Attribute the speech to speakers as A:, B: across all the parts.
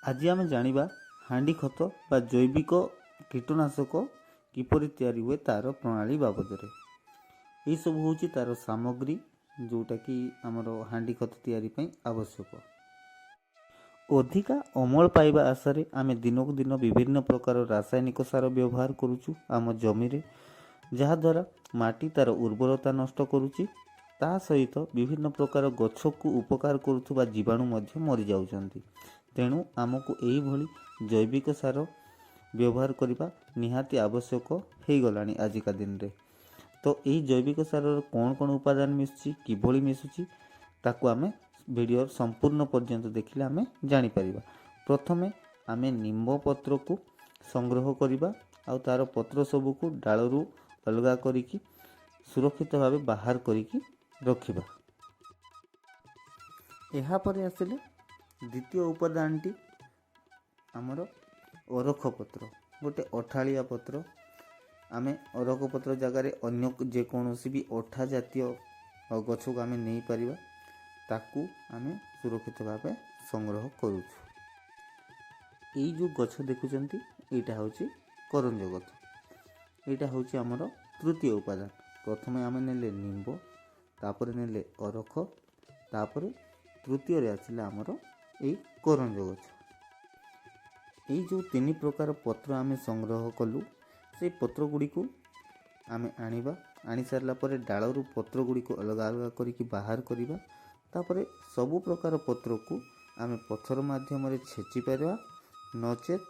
A: ଆଜି ଆମେ ଜାଣିବା ହାଣ୍ଡି ଖତ ବା ଜୈବିକ କୀଟନାଶକ କିପରି ତିଆରି ହୁଏ ତା'ର ପ୍ରଣାଳୀ ବାବଦରେ। ଏଇସବୁ ହେଉଛି ତା'ର ସାମଗ୍ରୀ, ଯେଉଁଟାକି ଆମର ହାଣ୍ଡି ଖତ ତିଆରି ପାଇଁ ଆବଶ୍ୟକ। ଅଧିକା ଅମଳ ପାଇବା ଆଶାରେ ଆମେ ଦିନକୁ ଦିନ ବିଭିନ୍ନ ପ୍ରକାର ରାସାୟନିକ ସାର ବ୍ୟବହାର କରୁଛୁ ଆମ ଜମିରେ, ଯାହାଦ୍ୱାରା ମାଟି ତା'ର ଉର୍ବରତା ନଷ୍ଟ କରୁଛି। ତା ସହିତ ବିଭିନ୍ନ ପ୍ରକାର ଗଛକୁ ଉପକାର କରୁଥିବା ଜୀବାଣୁ ମଧ୍ୟ ମରିଯାଉଛନ୍ତି। ତେଣୁ ଆମକୁ ଏଇଭଳି ଜୈବିକ ସାର ବ୍ୟବହାର କରିବା ନିହାତି ଆବଶ୍ୟକ ହେଇଗଲାଣି ଆଜିକା ଦିନରେ। ତ ଏଇ ଜୈବିକ ସାରର କ'ଣ କ'ଣ ଉପାଦାନ ମିଶୁଛି, କିଭଳି ମିଶୁଛି, ତାକୁ ଆମେ ଭିଡ଼ିଓ ସମ୍ପୂର୍ଣ୍ଣ ପର୍ଯ୍ୟନ୍ତ ଦେଖିଲେ ଆମେ ଜାଣିପାରିବା। ପ୍ରଥମେ ଆମେ ନିମ୍ବ ପତ୍ରକୁ ସଂଗ୍ରହ କରିବା ଆଉ ତା'ର ପତ୍ର ସବୁକୁ ଡାଳରୁ ଅଲଗା କରିକି ସୁରକ୍ଷିତ ଭାବେ ବାହାର କରିକି ରଖିବା। ଏହାପରେ ଆସିଲେ ଦ୍ୱିତୀୟ ଉପାଦାନଟି ଆମର ଅରଖ ପତ୍ର, ଗୋଟେ ଅଠାଳିଆ ପତ୍ର। ଆମେ ଅରଖ ପତ୍ର ଜାଗାରେ ଅନ୍ୟ ଯେକୌଣସି ବି ଅଠା ଜାତୀୟ ଗଛକୁ ଆମେ ନେଇପାରିବା। ତାକୁ ଆମେ ସୁରକ୍ଷିତ ଭାବେ ସଂଗ୍ରହ କରୁଛୁ। ଏଇ ଯେଉଁ ଗଛ ଦେଖୁଛନ୍ତି, ଏଇଟା ହେଉଛି କରଞ୍ଜ ଗଛ। ଏଇଟା ହେଉଛି ଆମର ତୃତୀୟ ଉପାଦାନ। ପ୍ରଥମେ ଆମେ ନେଲେ ନିମ୍ବ, ତାପରେ ନେଲେ ଅରଖ, ତାପରେ ତୃତୀୟରେ ଆସିଲା ଆମର ଏଇ କରଞ୍ଜ ଗଛ। ଏଇ ଯେଉଁ ତିନି ପ୍ରକାର ପତ୍ର ଆମେ ସଂଗ୍ରହ କଲୁ, ସେଇ ପତ୍ର ଗୁଡ଼ିକୁ ଆମେ ଆଣିବା। ଆଣି ସାରିଲା ପରେ ଡାଳରୁ ପତ୍ର ଗୁଡ଼ିକୁ ଅଲଗା ଅଲଗା କରିକି ବାହାର କରିବା। ତାପରେ ସବୁ ପ୍ରକାର ପତ୍ରକୁ ଆମେ ପଥର ମାଧ୍ୟମରେ ଛେଚି ପାରିବା, ନଚେତ୍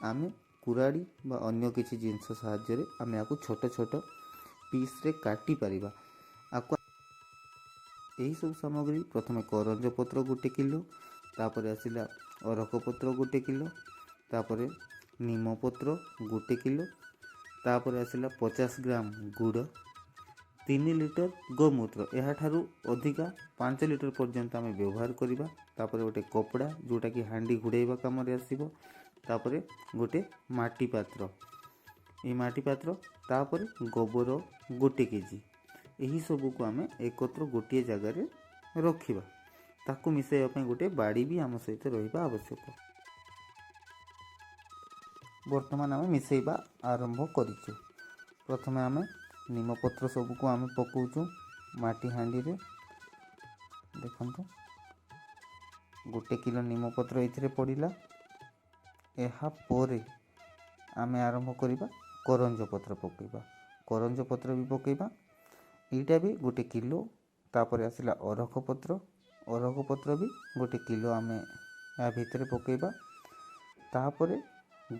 A: ଆମେ କୁରାଢ଼ୀ ବା ଅନ୍ୟ କିଛି ଜିନିଷ ସାହାଯ୍ୟରେ ଆମେ ଏହାକୁ ଛୋଟ ଛୋଟ ପିସ୍ରେ କାଟି ପାରିବା। ଆକୁ ଏହିସବୁ ସାମଗ୍ରୀ, ପ୍ରଥମେ କରଞ୍ଜ ପତ୍ର 1 କିଲୋ, ତାପରେ ଆସିଲା ଅରଖ ପତ୍ର 1 କିଲୋ, ତାପରେ ନିମ ପତ୍ର 1 କିଲୋ, ତାପରେ ଆସିଲା 50 ଗ୍ରାମ ଗୁଡ଼, 3 ଲିଟର ଗୋମୂତ୍ର। ଏହାଠାରୁ ଅଧିକା 5 ଲିଟର ପର୍ଯ୍ୟନ୍ତ ଆମେ ବ୍ୟବହାର କରିବା। ତାପରେ ଗୋଟେ କପଡ଼ା, ଯେଉଁଟାକି ହାଣ୍ଡି ଘୋଡ଼େଇବା କାମରେ ଆସିବ। ତାପରେ ଗୋଟେ ମାଟି ପାତ୍ର, ଏଇ ମାଟି ପାତ୍ର, ତାପରେ ଗୋବର 1 କେଜି। ଏହିସବୁକୁ ଆମେ ଏକତ୍ର ଗୋଟିଏ ଜାଗାରେ ରଖିବା। ତାକୁ ମିଶାଇବା ପାଇଁ ଗୋଟେ ବାଡ଼ି ବି ଆମ ସହିତ ରହିବା ଆବଶ୍ୟକ। ବର୍ତ୍ତମାନ ଆମେ ମିଶାଇବା ଆରମ୍ଭ କରିଛୁ। ପ୍ରଥମେ ଆମେ ନିମପତ୍ର ସବୁକୁ ଆମେ ପକାଉଛୁ ମାଟି ହାଣ୍ଡିରେ। ଦେଖନ୍ତୁ, 1 କିଲୋ ନିମପତ୍ର ଏଥିରେ ପଡ଼ିଲା। ଏହାପରେ ଆମେ ଆରମ୍ଭ କରିବା କରଞ୍ଜ ପତ୍ର ପକାଇବା। କରଞ୍ଜ ପତ୍ର ବି ପକାଇବା, ଏଇଟା ବି 1 କିଲୋ। ତାପରେ ଆସିଲା ଅରଖ ପତ୍ର। ଅରଖ ପତ୍ର ବି 1 କିଲୋ ଆମେ ଏହା ଭିତରେ ପକାଇବା। ତାପରେ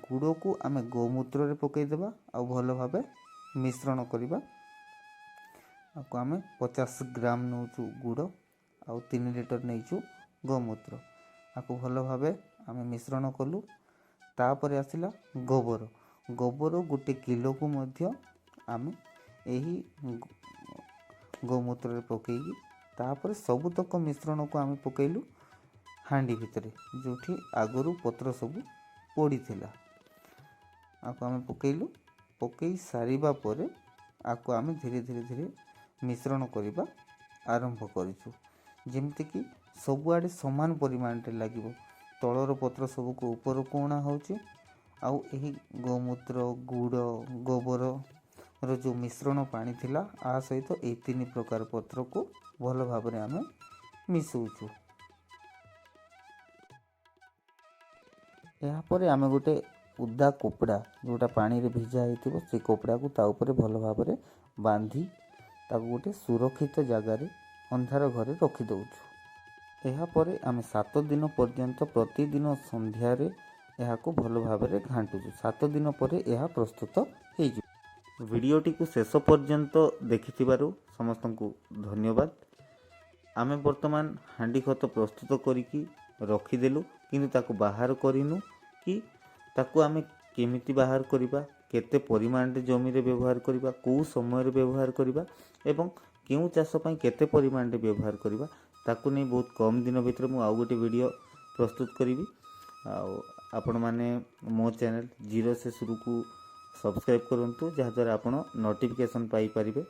A: ଗୁଡ଼କୁ ଆମେ ଗୋମୂତ୍ରରେ ପକାଇଦେବା ଆଉ ଭଲ ଭାବେ ମିଶ୍ରଣ କରିବା। ଆକୁ ଆମେ 50 ଗ୍ରାମ ନେଉଛୁ ଗୁଡ଼ ଆଉ 3 ଲିଟର ନେଇଛୁ ଗୋମୂତ୍ର। ଆକୁ ଭଲ ଭାବେ ଆମେ ମିଶ୍ରଣ କଲୁ। ତାପରେ ଆସିଲା ଗୋବର। ଗୋବର 1 କିଲୋକୁ ମଧ୍ୟ ଆମେ ଏହି ଗୋମୂତ୍ରରେ ପକାଇକି ତାପରେ ସବୁତକ ମିଶ୍ରଣକୁ ଆମେ ପକାଇଲୁ ହାଣ୍ଡି ଭିତରେ, ଯେଉଁଠି ଆଗରୁ ପତ୍ର ସବୁ ପଡ଼ିଥିଲା। ଆକୁ ଆମେ ପକାଇଲୁ। ପକାଇ ସାରିବା ପରେ ଆକୁ ଆମେ ଧୀରେ ଧୀରେ ଧୀରେ ମିଶ୍ରଣ କରିବା ଆରମ୍ଭ କରିଛୁ, ଯେମିତିକି ସବୁଆଡ଼େ ସମାନ ପରିମାଣରେ ଲାଗିବ। ତଳର ପତ୍ର ସବୁକୁ ଉପରକୁ ଅଣା ହେଉଛି ଆଉ ଏହି ଗୋମୂତ୍ର, ଗୁଡ଼, ଗୋବରର ଯେଉଁ ମିଶ୍ରଣ ପାଣି ଥିଲା, ଆ ସହିତ ଏହି ତିନି ପ୍ରକାର ପତ୍ରକୁ ଭଲ ଭାବରେ ଆମେ ମିଶାଉଛୁ। ଏହାପରେ ଆମେ ଗୋଟେ ଓଦା କପଡ଼ା, ଯେଉଁଟା ପାଣିରେ ଭିଜା ହେଇଥିବ, ସେ କପଡ଼ାକୁ ତା ଉପରେ ଭଲ ଭାବରେ ବାନ୍ଧି ତାକୁ ଗୋଟେ ସୁରକ୍ଷିତ ଜାଗାରେ ଅନ୍ଧାର ଘରେ ରଖିଦେଉଛୁ। ଏହାପରେ ଆମେ 7 ଦିନ ପର୍ଯ୍ୟନ୍ତ ପ୍ରତିଦିନ ସନ୍ଧ୍ୟାରେ ଏହାକୁ ଭଲ ଭାବରେ ଘାଣ୍ଟୁଛୁ। 7 ଦିନ ପରେ ଏହା ପ୍ରସ୍ତୁତ ହେଇଯିବ। ଭିଡ଼ିଓଟିକୁ ଶେଷ ପର୍ଯ୍ୟନ୍ତ ଦେଖିଥିବାରୁ ସମସ୍ତଙ୍କୁ ଧନ୍ୟବାଦ। ଆମେ ବର୍ତ୍ତମାନ ହାଣ୍ଡି ଖତ ପ୍ରସ୍ତୁତ କରିକି ରଖିଦେଲୁ, କିନ୍ତୁ ତାକୁ ବାହାର କରିନୁ କି ତାକୁ ଆମେ କେମିତି ବାହାର କରିବା, କେତେ ପରିମାଣରେ ଜମିରେ ବ୍ୟବହାର କରିବା, କେଉଁ ସମୟରେ ବ୍ୟବହାର କରିବା ଏବଂ କେଉଁ ଚାଷ ପାଇଁ କେତେ ପରିମାଣରେ ବ୍ୟବହାର କରିବା, ତାକୁ ନେଇ ବହୁତ କମ୍ ଦିନ ଭିତରେ ମୁଁ ଆଉ ଗୋଟେ ଭିଡ଼ିଓ ପ୍ରସ୍ତୁତ କରିବି। ଆଉ ଆପଣମାନେ ମୋ ଚ୍ୟାନେଲ୍ ଜିରୋ ସେ ସୁରୁକୁ ସବସ୍କ୍ରାଇବ୍ କରନ୍ତୁ, ଯାହାଦ୍ୱାରା ଆପଣ ନୋଟିଫିକେସନ୍ ପାଇପାରିବେ।